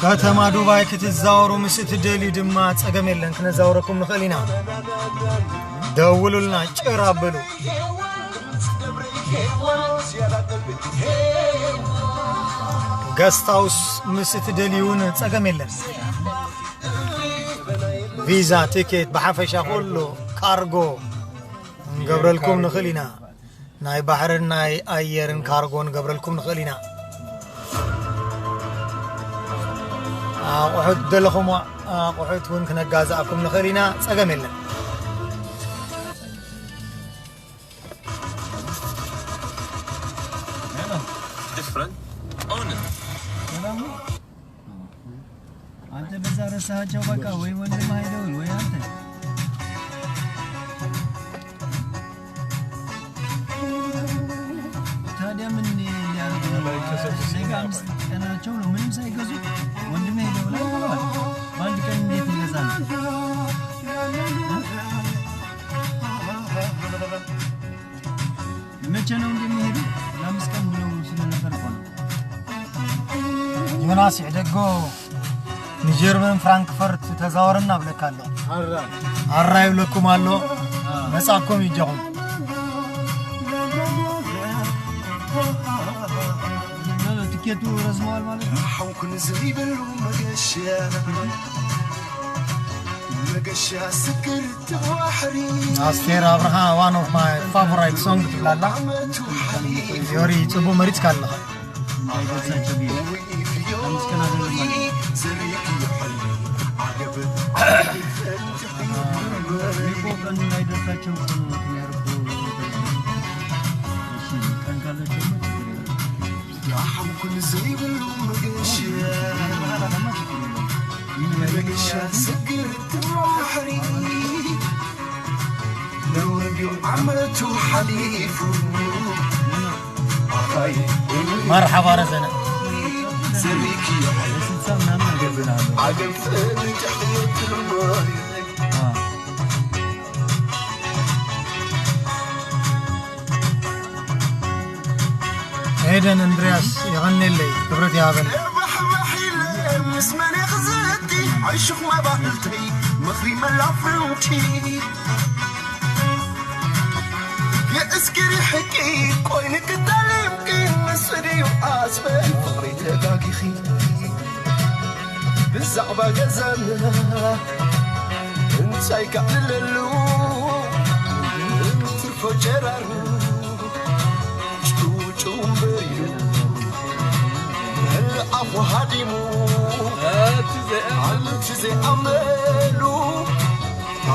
ከተማ ዱባይ ክትዛወሩ ምስ እትደልዩ ድማ ጸገም የለን፣ ክነዛውረኩም ንኽእል ኢና። ደውሉልና፣ ጭር ኣበሉ። ገስት ሃውስ ምስ እትደልዩ እውን ጸገም የለን። ቪዛ፣ ቲኬት፣ ብሓፈሻ ኩሉ ካርጎ ንገብረልኩም ንኽእል ኢና። ናይ ባሕርን ናይ ኣየርን ካርጎ ንገብረልኩም ንኽእል ኢና። ኣቑሑት ደለኹም ኣቑሑት እውን ክነጋዝኣኩም ንኽእል ኢና። ጸገም የለን። Different owner. አንተ በዛ ረሳቸው በቃ ወይ ወንድም አይደውል ወይ አንተ ታዲያ ምን ሊያደርጉ ነው? ነገ አምስት ቀናቸው ነው ምንም ሳይገዙ ወንድሜ ይደውላል ብለዋል። በአንድ ቀን እንዴት ይገዛል? መቼ ነው እንደሚሄዱ? ለአምስት ቀን ብለው ስለነበር እኮ ነው። ዮናስ ይሕደጎ ንጀርመን ፍራንክፈርት ተዛወረና ብለካ ኣሎ። ኣራ ይብለኩም ኣሎ። መጻኩም ይጀኹም። ትኬቱ ረዝመዋል ማለት ነው። ሓውኩን ዘይብሉ መገሻ መገሻ ስክር ትባሕሪ ኣስቴር ኣብርሃ፣ one of my favorite song ትብላላ። ዓመቱ ሓሊፉ ዮሪ፣ ጽቡቅ መሪጽካ ኣለኻ። እንዳይደርሳቸው ብዬ አምስት ቀን አደረግን ማለት ነው። እኮ ቀን እንዳይደርሳቸው እኮ ነው እንትን ያደረኩት። እሺ፣ ቀን ካላቸው ችግር የለም። ላሓውኩን ዘይብሉ መገሻ መገሻ ስግር ትባሕሪ ነውር ድዩ ዓመቱ ሓሊፉ ኣኻይ መርሓባ ረዘነ ዘሪኪ ዓገብ ፍንጭሕ የትርማይ ኤደን እንድርያስ የቐኔለይ ክብረት ይሃበን። ባሕባሕ ኢለ ምስ መን ክዝቲ ዓይሽኹ መባህልተይ ምኽሪ መላፍንቲ የእስኪሪ ሕቂ ኮይኒ ክዳሊምኪ ንሱ ድዩ ኣስበይ ፍቕሪ ተጋጊኺ ብዛዕባ ገዛና እንታይ ከዕልለሉ ትርፎ ጀራሩ ጭውጭው እምበር ኢሉ ኣፉ ሃዲሙ ኣንቲ ዘይኣመሉ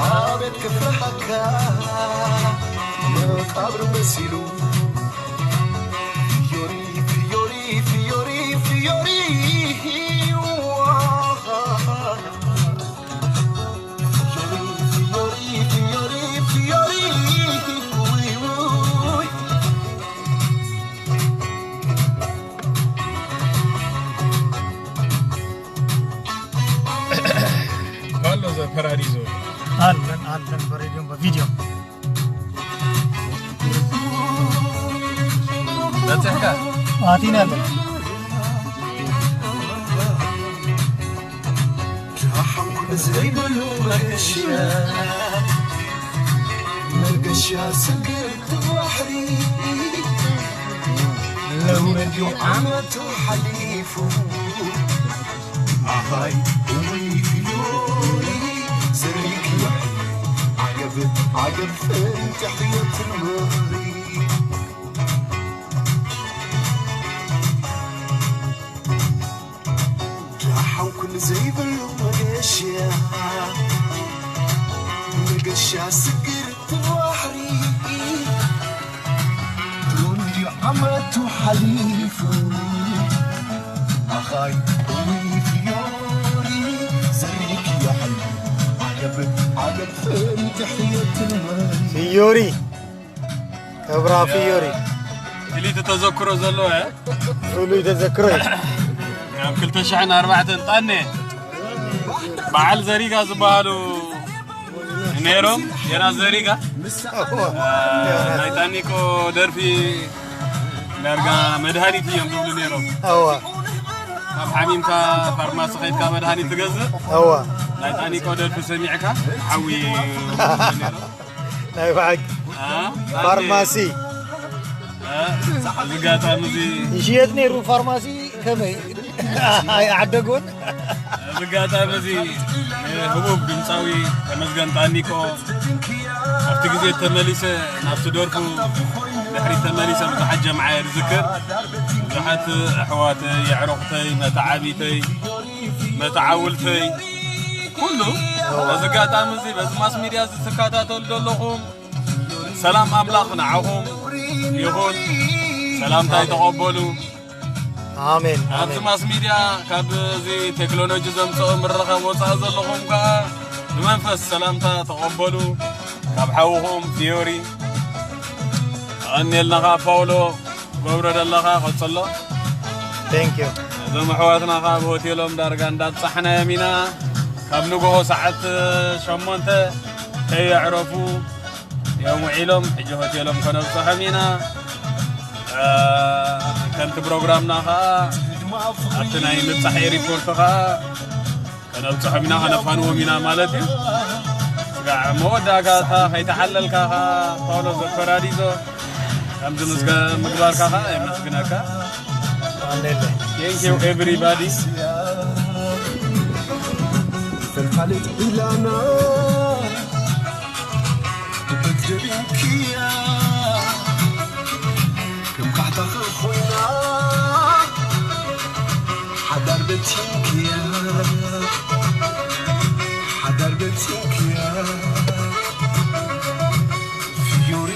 ኣቤት ክፍርሃካ መቃብር መሲሉ ፊዮሪ ፊዮሪ ፊዮሪ ፊዮሪ ኣሎ ዘ ፐራዲዞ ኣለን ኣለን በሬድዮን በቪድዮ በጽሕካ ኣቲና ኣለን። ዘይብሉ መገሻ መገሻ ስግር ባሕሪ ለውረድ ዓመቱ ሓሊፉ ኣባይ እውይ ፊዮሪ ዘሪክ ዓገብ ዓገብ ፍንትሕ የትርምሪ ደሓንኩን ዘይብሉ መገሻ መገሻ ስግር ትባሕሪ ሮንድዩ ዓመቱ ሓሊፉ ኣኻይ ፊዮሪ ዘሪክ ያሕል ዓገብ ዓገብ ፍንትሕ የትርምሪ ፊዮሪ ክብራ ፍዮሪ ፍልይቲ ተዘክሮ ዘለዎ እየ። ፍሉይ ተዘክሮ እዩ። ኣብ ክልተ ሽሕን ኣርባዕተን ጣኔ በዓል ዘሪጋ ዝበሃሉ ነይሮም። ዮናስ ዘሪጋ ናይ ጣኒቆ ደርፊ ዳርጋ መድሃኒት እዮም ዝብሉ ነይሮም። እዋ ኣብ ሓሚምካ ፋርማሲ ከይድካ መድሃኒት ትገዝእ? እዋ። ናይ ጣኒቆ ደርፊ ሰሚዕካ? ሓዊ። ናይ ብሓቂ። አ? ፋርማሲ። አ? እዚ ኣጋጣሚ እዚ ይሽየጥ ነይሩ ፋርማሲ ከመይ? ኣይዓደጎን? እዚ ኣጋጣሚ እዚ ንህቡብ ድምፃዊ ተመስገን ጣኒቆ ኣብቲ ግዜ ተመሊሰ ናብቲ ደርፉ ድሕሪ ተመሊሰ ብዙሓት ጀምዓ እየ ዝዝክር። ብዙሓት ኣሕዋተይ፣ ኣዕሩኽተይ፣ መተዓቢተይ፣ መተዓውልተይ፣ ኩሉ በዚ ኣጋጣሚ እዚ በዚ ማስ ሚድያ እዚ ትከታተሉ ዘለኹም ሰላም ኣምላኽ ንዓኹም ይኹን። ሰላምታይ ተቐበሉ። ኣሜን፣ ኣብቲ ኣሜን። ማስ ሚድያ ካብ እዚ ቴክኖሎጂ ዘምፅኦ ምርኻብ ወፃኢ ዘለኹም ከዓ ብመንፈስ ሰላምታ ተቐበሉ። ካብ ሓውኹም ፊዮሪ። ኣቐንየልና ከዓ ፓውሎ፣ ገብረ ደለኻ ቀፅሎ። Thank you። እዞም ኣሕዋትና ከዓ ኣብ ሆቴሎም ዳርጋ እንዳብፃሕናዮም ኢና። ካብ ንግሆ ሰዓት ሸሞንተ ከየዕረፉ እዮም ውዒሎም። ሕጂ ሆቴሎም ከነብፅሖም ኢና። እ፣ ከምቲ ፕሮግራምና ከዓ ኣብቲ ናይ ምብፃሕ ኤሪፖርት ከዓ ከነብፅሖም ኢና፣ ከነፋንዎም ኢና ማለት እዩ። ስጋዕ መወዳእታ ከይተሓለልካ ከዓ ፓውሎ ዘፈራዲዞ ከምዚ ምስ ገ-፣ ምግባርካ ከዓ የመስግነካ። ኣለለ። Thank you everybody። ፈልፋሊት ኢላና ብትደቢንክያ ከም ካሕታ ኾይና ሓዳር በቲንክያ ሓዳር በቲንክያ ፊዮሪ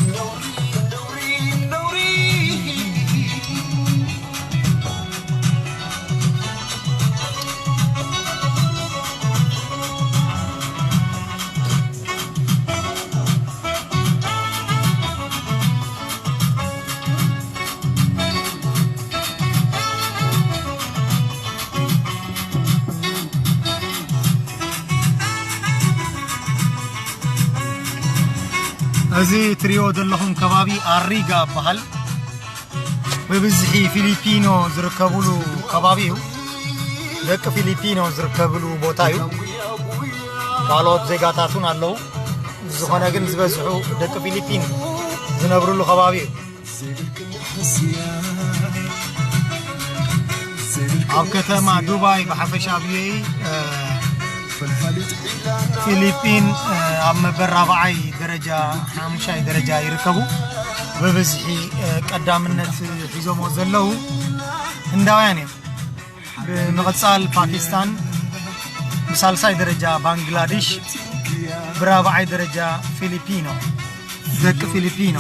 ነውሪ ነውሪ ነውሪ እዚ ትሪኦ ዘለኹም ከባቢ ኣሪጋ ይበሃል። ብብዝሒ ፊሊፒኖ ዝርከብሉ ከባቢ እዩ። ደቂ ፊሊፒኖ ዝርከብሉ ቦታ እዩ። ካልኦት ዜጋታት እውን ኣለዉ። ዝኾነ ግን ዝበዝሑ ደቂ ፊሊፒን ዝነብርሉ ከባቢ እዩ። ኣብ ከተማ ዱባይ ብሓፈሻ ኣብ ዩ ኤ ኢ፣ እ፣ ፊሊፒን፣ እ፣ ኣብ መበል ራብዓይ ደረጃ፣ ሓሙሻይ ደረጃ ይርከቡ። ብብዝሒ፣ እ፣ ቀዳምነት ሒዞሞ ዘለዉ ህንዳውያን እዮም። ብምቕጻል ፓኪስታን፣ ብሳልሳይ ደረጃ ባንግላዴሽ፣ ብራብዓይ ደረጃ ፊሊፒኖ፣ ደቂ ፊሊፒኖ።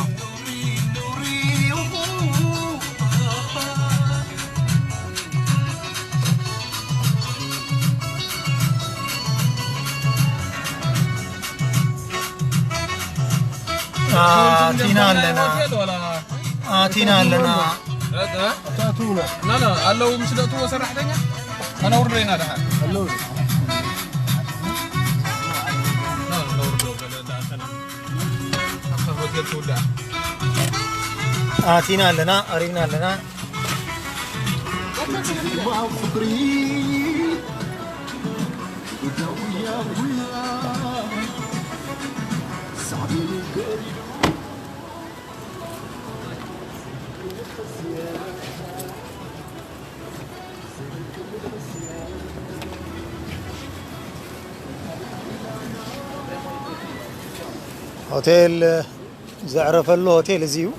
ኣቲና ኣለና፣ ኣቲና ኣለና። እ? ኣታቱና። ና፣ ና፣ ኣለዉ ምስ ደእትዎ ሰራሕተኛ? ከነውርዶ ኢና ደሓር። ኣለዉ። ና፣ ነውርዶ፣ ገለ ደኣ ሰላም። ኣብታ ሆቴል ትውዳእ። ኣቲና ኣለና፣ ቀሪብና ኣለና። ሆቴል ዘዕረፈሉ ሆቴል እዚ እዩ።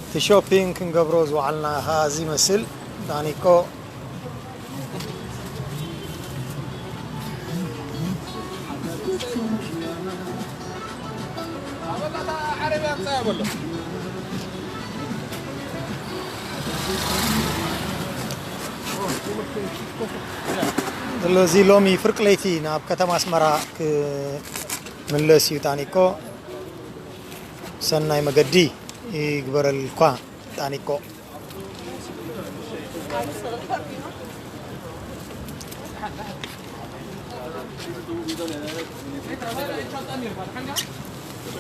እቲ ሾፒንግ ክንገብሮ ዝወዓልና ኸዓ እዚ ይመስል። ዳኒኮ ዘሎ እዚ ሎሚ ፍርቂ ለይቲ ናብ ከተማ ኣስመራ ክምለስ እዩ። ጣኒቆ ሰናይ መገዲ ይግበረልኳ። ጣኒቆ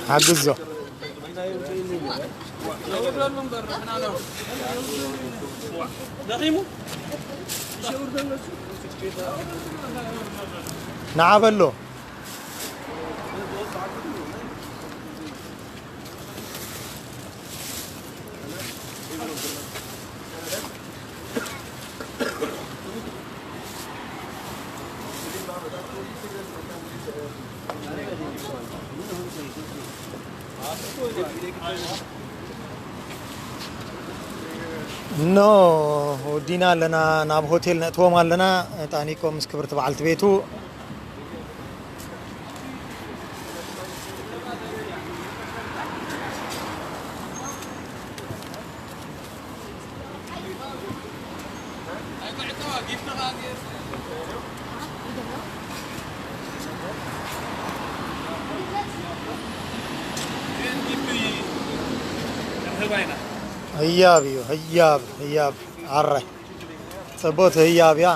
ሓግዞ። ንዓ በሎ። እኖ ወዲና ኣለና፣ ናብ ሆቴል ነእትዎም ኣለና። ጣኒቆ ምስ ክብርቲ በዓልቲ ቤቱ። ህያብ እዩ፣ ህያብ፣ ህያብ። ኣረ፣ ጽቡት ህያብ እያ።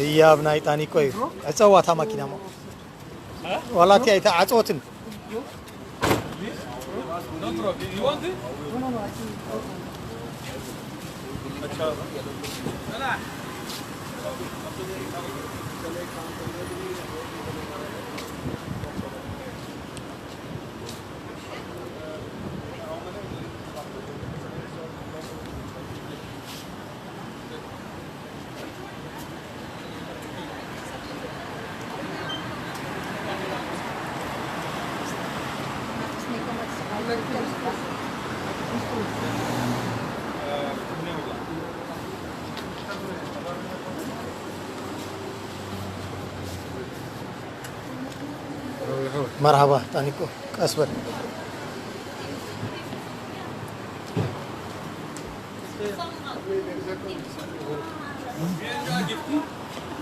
ህያብ ናይ ጣኒቆ እዩ። ዕጸዋታ ማኪና እሞ። ዋላ እቲ ኣይተዓጸወትን። መርሃባ ጣኒቆ፣ ቀስ በል።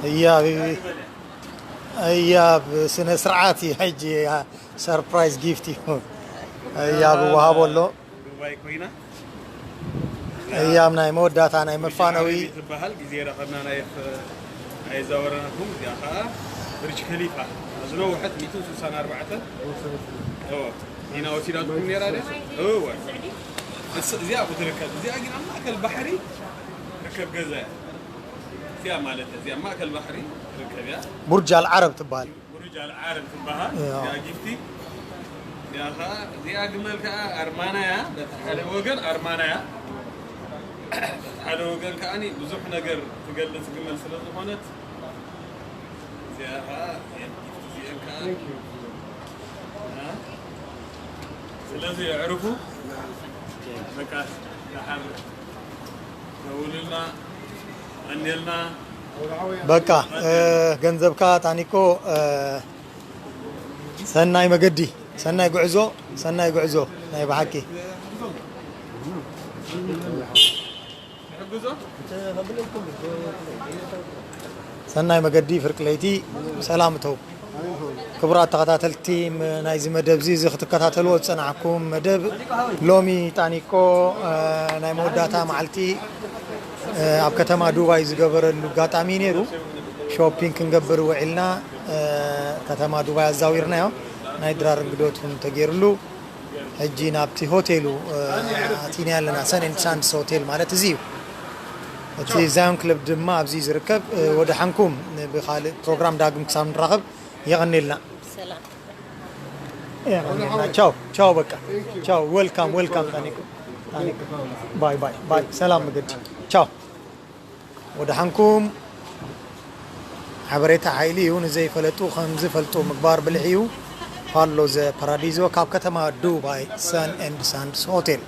እያ፣ እያ፣ ብስነ ስርዓት እዩ ሕጂ፣ ሰርፕራይዝ ጊፍት እዩ። እያ፣ ብወሃቦ ኣሎ። ዱባይ ኮይና። እያም ናይ መወዳእታ ናይ መፋነዊ። ትበሃል ግዜ ረኸብና ናይ ፍ-፣ ኣይዛወረናኩም። እዚኣ ኸዓ ብርጅ ከሊፋ ዝነውሐት ሚእትን ስሳን ኣርባዕተን። እዎ፣ ኢና ወሲዳትኩም ነይራ ድያ? እወ። እስ-፣ እዚኣ ክትርከብ፣ እዚኣ ግን ኣብ ማእከል ባሕሪ ርከብ ገዛ እያ። እዚኣ ማለት እዚኣ ኣብ ማእከል ባሕሪ ርከብ እያ። ቡርጅ ኣልዓረብ ትበሃል። ቡርጅ ኣልዓረብ ትበሃል። እያ። እዚኣ ጊፍቲ። እዚኣ ኸዓ፣ እዚኣ ግመል ከኣ ኣርማና እያ። በቲ ሓደ ወገን ኣርማና እያ። በቲ ሓደ ወገን ከኣኒ ብዙሕ ነገር ትገልጽ ግመል ስለ ዝኾነት፣ እዚኣ ኸዓ፣ እዚኣን ከኣ፣ እ? ስለዚ የዕርፉ። በቃ፣ ደሓር ደውሉልና፣ ቀንየልና። በቃ፣ እ፣ ገንዘብካ ታኒኮ፣ እ፣ ሰናይ መገዲ፣ ሰናይ ጉዕዞ፣ ሰናይ ጉዕዞ ናይ ብሓቂ። ሰናይ መገዲ ፍርቂ ለይቲ ሰላም እተው። ክቡራት ተኸታተልቲ ም-፣ ናይዚ መደብ እዚ፣ እዚ ክትከታተልዎ ዝጸናሕኩም መደብ ሎሚ ጣኒቆ፣ እ፣ ናይ መወዳእታ መዓልቲ፣ እ፣ ኣብ ከተማ ዱባይ ዝገበረሉ ኣጋጣሚ ነይሩ። ሾፒንግ ክንገብር ውዒልና፣ እ፣ ከተማ ዱባይ ኣዛዊርናዮ። ናይ ድራር እንግዶት እውን ተገይርሉ። ሕጂ ናብቲ ሆቴሉ፣ እ፣ ኣቲና ኣለና። ሰን ኤንድ ሳንስ ሆቴል ማለት እዚ እዩ። እቲ ዛዮን ክለብ ድማ ኣብዚ ዝርከብ። እ፣ ወደ ሓንኩም ብኻልእ ፕሮግራም ዳግም ክሳብ ንራኸብ የቐኔልና። ሰላም። የቐኔልና። ቻው፣ ቻው፣ በቃ። ቻው፣ ዌልካም፣ ዌልካም፣ ታኒኩ። ታኒኩ። ባይ፣ ባይ፣ ባይ። ሰላም መገዲ። ቻው። ወደ ሓንኩም። ሓበሬታ ሓይሊ እዩ፣ ንዘይፈለጡ ከም ዝፈልጡ ምግባር ብልሒ እዩ። ፓሎ ዘ ፓራዲዞ ካብ ከተማ ዱባይ፣ ሰን ኤንድ ሳንስ ሆቴል።